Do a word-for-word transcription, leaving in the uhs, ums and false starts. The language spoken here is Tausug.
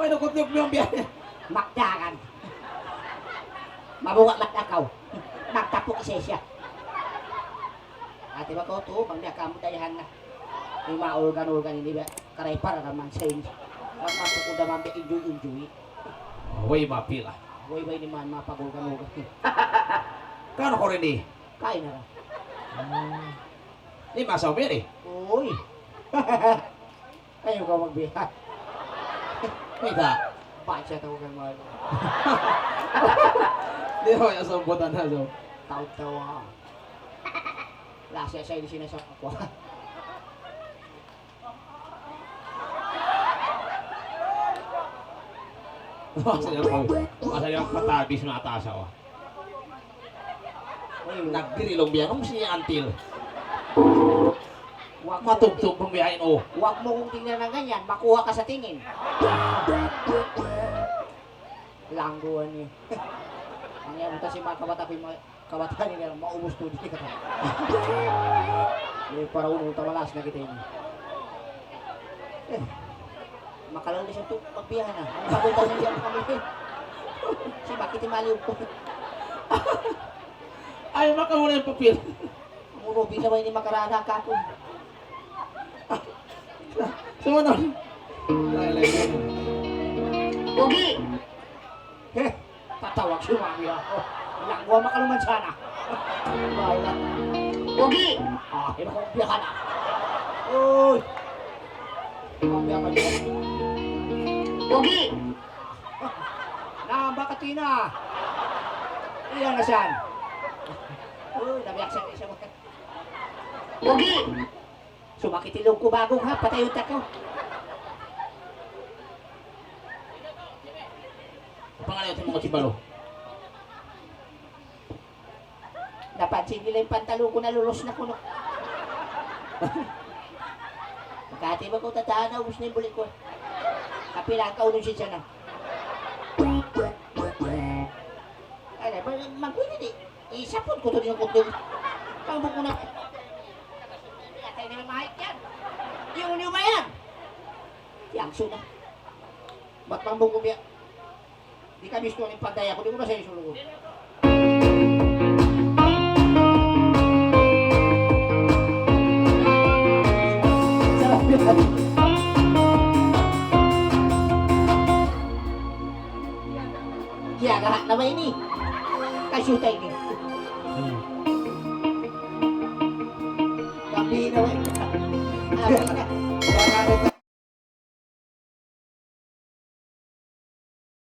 Ano ko tiyuk mo yung biyahe? Magdagan. Mabunga matakaw. Magtapuk siya siya. Ati ba ko to, bang niya kamu dayahan na. Yung mga organ-organ ini ba? Karay para naman sa inyo. Ang matutuda man ba enjoy-enjoy. Way mapila. Way ba ini man mapag-organ-organ? Kano ko rin eh? Kain na lang. Ni masa umiri? Uy. Ayaw ka magbiha. Kita. Baca tahu kan malu. Di ba yung sambutan na so? Tahu-tahu ah. Lasa siya di sinasok ako. Masa niya ko. Masa niya patabis na ata sa wa. Nagdirilong biya nung si Antil. Wag mo Matugtog mong biyahin, oh. Wag mo kong tingnan ng ganyan, makuha ka sa tingin. Langguan niya. Ang yan, butas yung mga kabata ko, yung mga kabata nila, maubos to, di ka. May paraon, tamalas na kita ini. Eh. Makalaw na siya to, pagbiyahan na. Ang pagod na siya kami. Si bakit yung maliw ko? Ay, makamura yung papel. Muro, bisa ba ini makarana ka ako? Sumunod. Pogi! He, tatawag si mami ako. Langwa makaluman sana. Bahala. Pogi! Ah, hindi ko biyahan ah. Uy! Pogi! Na, baka tina. Iyan na siyan. Uy, nabiyak siya, siya. Pogi! Sumakit ilong ko bagong ha, patay utak ko. Pangalan ito mga tibalo. Napansin nila yung pantalo ko, nalulos na kuno. Makati ba ko tatahan na, ubus na yung buli ko. Kapila ang kaunong siya na. Ay, na, magpili di. Isapot ko to yung kuting. Pambuk ko na. Atay na mahit yan. Yung niyo ba yan? Yang suna. Ba't pambuk ko biya? Di ka gusto ng pantay ako, di ko na sa isulungan. Sarap yan. Kiyagaha na ba ini? Kasyuta ini. Gabi na ba ini? Gabi na.